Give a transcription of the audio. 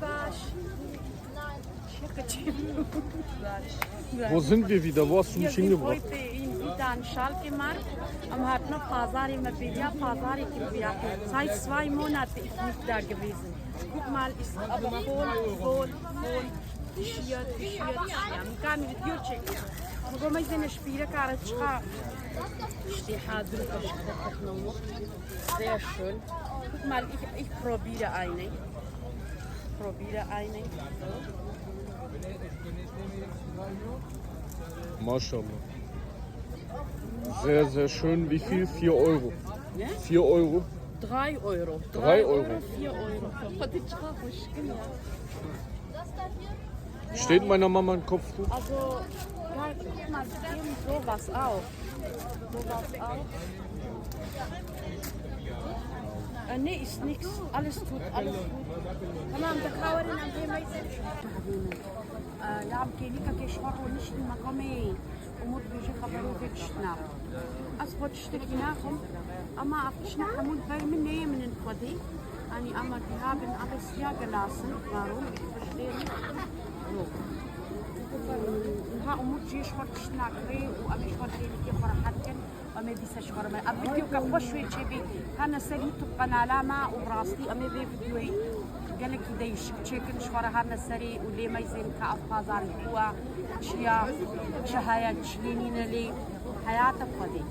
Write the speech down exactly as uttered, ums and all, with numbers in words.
Baş. Wo sind wir wieder? Wo hast du mich Wir sind hingebracht? Heute in Witan Schalke Markt. Am hatna pazarê me bêriya pazarê kiriya. Seit zwei Monate ich nicht da gewesen. Guck mal, ist aber voll, voll, voll. Tişiya, tişiya, tişiya. Min kan video çekiya. Min got, meyzên ji pîreka re çiqa. İşte ha, dürüst, sehr schön. Guck mal, ich, ich probiere eine. Probiere eine. Maşallah. Sehr, sehr schön. Wie viel? Vier Euro. Ne? Vier Euro. Drei Euro. Drei Euro. Vier Euro. Hadi çıkar hoşgın ya. Steht meiner Mama ein Kopftuch? Also, ja, guck mal, die geben sowas auch. Sowas auch. Äh, nee, ist nix. Alles gut, alles gut. Tamam, da kann man dann gehen, weiter. Äh, ja, am Kelika ke şwar roniştin makamê Umut bêje xeberokê tişt naxim. Ez xwe tiştekî naxim, ama ev tiştna hemû li ber min neyê min in xwedî. Yanî ama giha bin, ev siya gelasin, baron, tiştên. Niha Umut jê ji xwe tişt nakirê û em ê ji xwe derênikê xwe rehet kin. Em ê dîsa ji xwe re me. Ev videoka xweş wê çêbê. Hene ser YouTube kanala me û bi rastî em ê vê videoyê gelekî değişik çêkin ji xwe re herne serê û lê meyzên ka ev pazar li ku e, çi ya, çi heye, çi lê nîne lê heyata xwedê.